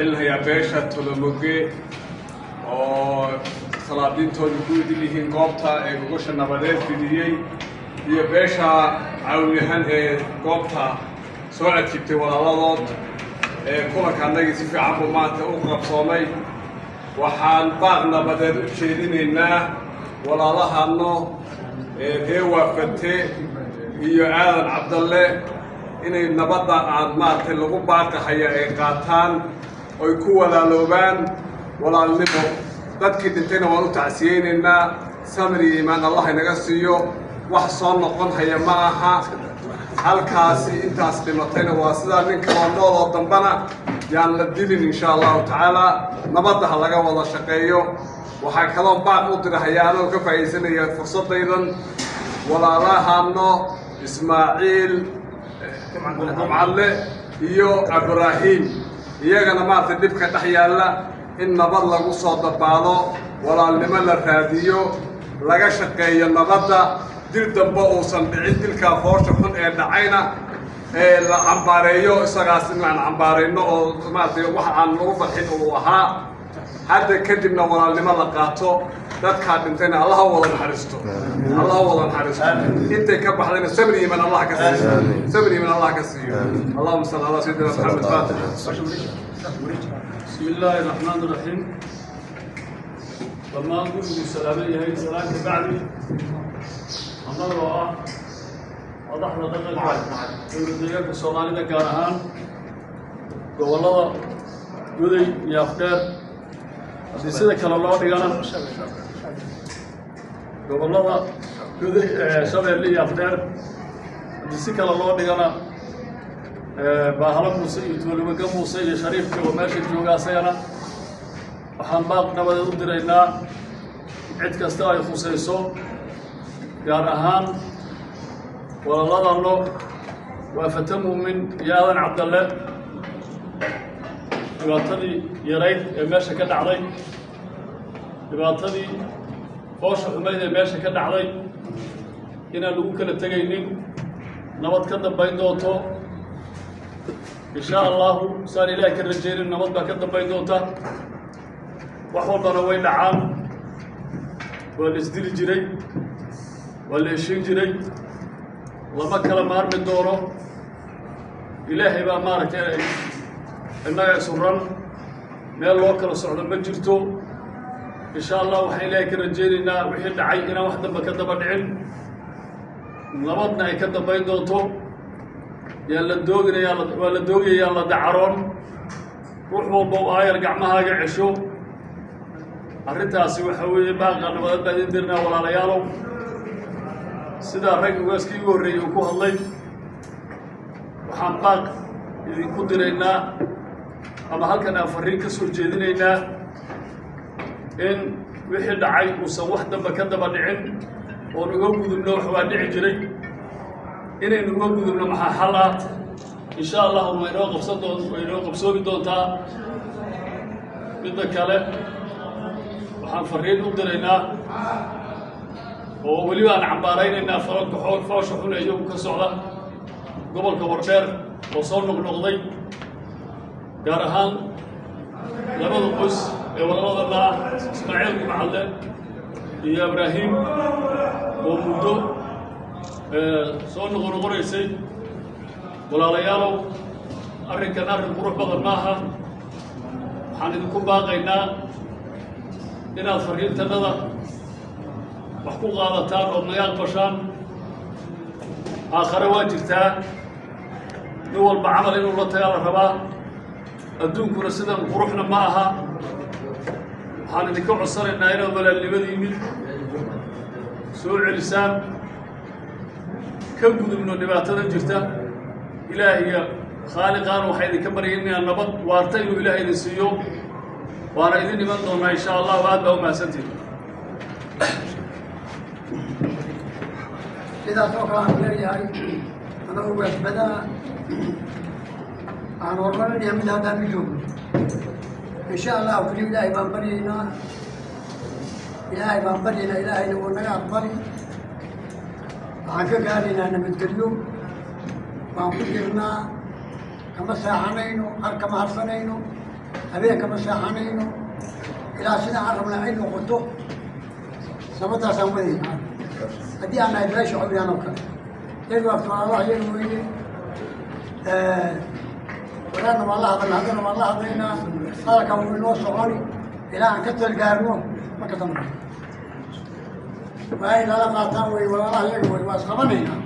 Celinayaa beesha Tolomoge oo salaadiintooda ku idil yihiin goobta ee gogosha nabadeed fidiyey, iyo beesha Cawilyahan ee goobta soo cajiibtay walaaladood. Ee kulanka annagii si fiican buu maanta u qabsoomay. Waxaan baaq nabadeed u jeedinaynaa walaalahano ee ree Waafate iyo Aadan Cabdalle inay nabadda aan maaragtay lagu baaqahaya ay qaataan oy ku walaaloobaan walaalnimo. Dadkii dhintayna waan u tacsiyeynaynaa, samir iyo iimaan Allah inaga siiyo. Wax soo noqon haya ma aha halkaasi, intaas dhimatayna waa sidaa. Nin kaloo nool oo dambana yaan la dilin, insha Allahu tacaala. Nabadda ha laga wada shaqeeyo. Waxaa kaloo baaq u dirahaya, anagoo ka faa'iidaysanaya fursaddaydan, walaalahano Ismaaciil Gumcadle iyo Ibraahim, iyagana maaragtay dhibka dhex yaalla in nabad lagu soo dabaalo, walaalnimo la raadiyo, laga shaqeeyo nabadda, dil dambe uusan dhicin. Dilkaa foosha xun ee dhacayna ee la cambaareeyo, isagaas in aan cambaarayno oo maaragtay wax aan lagu farxin uu ahaa. Hadda kadibna walaalnimo la qaato. Dadkaa dhintayna Allaha wada naxariisto, Allaha wada naxariisto. Intay ka baxdayna sabir iiman Allah ka siiyo, sabir iiman Allah ka siiyo. Allahuma salli ala sayidina Maxamed. Faatix. بسم الله الرحمن الرحيم. Dhammaan gurigu salaaman yahay. Salaanka bacdi, annagoo ah madaxda dhaqanka dowlad deegaanka Soomaalida, gaar ahaan gobollada Goday iyo Afdheer, haddii sida kale loo dhigana gobollada Goday, Shabeelle iyo Afdheer, haddii si kale loo dhigana Baahalo Muuse iyo Tuulimaga Muuse iyo Shariifka oo meesha jooga asagana, waxaan baaq nabadeed u diraynaa cid kasta ay khusayso, gaar ahaan walaaladano Waafata Muumin iyo Aadan Cabdalle. Dhibaatadii yarayd ee meesha ka dhacday, dhibaatadii foosha xumayd ee meesha ka dhacday, inaan lagu kala tegaynin, nabad ka dambayn doonto, insha Allahu. Saan Ilaahay ka rajaynin, nabad baa ka dambayn doonta. Wax walbana way dhacaan, waa la isdili jiray, waa la heshin jiray, lama kala maarmi doono. Ilaahay baa maaragtay innaga isuran, meel loo kala socdo ma jirto. Insha Allah waxaan Ilaahay ka rajaynaynaa wixii dhacay inaan wax dambe ka daba dhicin, nabadna ay ka dambayn doonto. Yaan la dooginayaa, waa la doogayaan la dacaroon. Ruux walba u aayar gacmahaaga cesho. Arrintaasi waxa weeye baaqa nabadeed baa idin dirnaa, walaalayaalow. Sidaa rag ugaaskii ugu horreeyey uu ku hadlay, waxaan baaq idinku diraynaa ama halkan aan farriin ka soo jeedinaynaa in wixii dhacay uusan wax dambe ka daba dhicin, oon uga gudubno. Wax waa dhici jiray, inaynu uga gudubno maxaa xal ah? Insha Allahu waynoo qabsan doon, waynoo qabsoomi doontaa. Midda kale, waxaan farriin u diraynaa oo weliba aan cambaaraynaynaa falalka foosha xun ee iyagu ka socda gobolka Wardheer oo soo noqnoqday, gaar ahaan labada qoys ee walaladana ah, Ismaaciil Gumcadle iyo Ibraahim, oo muddo soo noqonoqonaysay. Walaalayaalow, arrinkan arrin qurux badan maaha. Waxaan idinku baaqaynaa inaad farriintannada wax ku qaadataan ood naga aqbashaan. Aakhare waa jirtaa, nin walba camal inuu la tagaa la rabaa. Adduunkuna sidan quruxna ma aha. Waxaan idinka codsanaynaa inaad walaalnimadiinni soo celisaan, ka gudubno dhibaatada jirta. Ilaahiga khaaliqaana waxaa idinka baryay inaan nabad waarta inuu Ilaahay idin siiyo. Waana idin iman doonaa, insha Allahu. Aad baa u mahadsantihin. Sidaas oo kale aan leeyahay, anagu waasbadaa aan horumarinaya mid haddaan u joogno, insha Allahu kuli. Ilaahay baan baryaynaa, Ilaahay baan baryaynaa, Ilaahayna wuu naga aqbali. Waxaan ka gaaraynaa nabadgelyo baan ku jirnaa, kama saaxanayno, har kama harsanayno. Habeenkama seexanayno ilaa sida aan rabna ay noqoto. Nabaddaasaan wadaynaa haddii aan nahay beesha Cawlyahan oo kale. Yagu walaalaha yaga weye, walaadna waan la hadalna, haddana waan la hadlaynaa. Hadalka wuu inoo soconi ilaa aan ka talgaarno. Marka dambe waa ay nala qaataan wey, walaalaha yaga wey, waa isqabanaynaa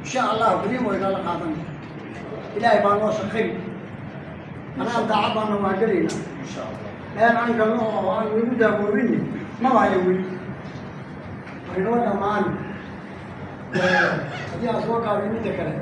insha Allahu kariim, way nala qaadanay. Ilaahay baa noo sakiri, anaa daacad baana waan gelaynaa. Meel aan galno oo aan lagu daawoobinni maba hayo, weli waynoo dhammaani. Haddii aan soo gaabiyo midda kale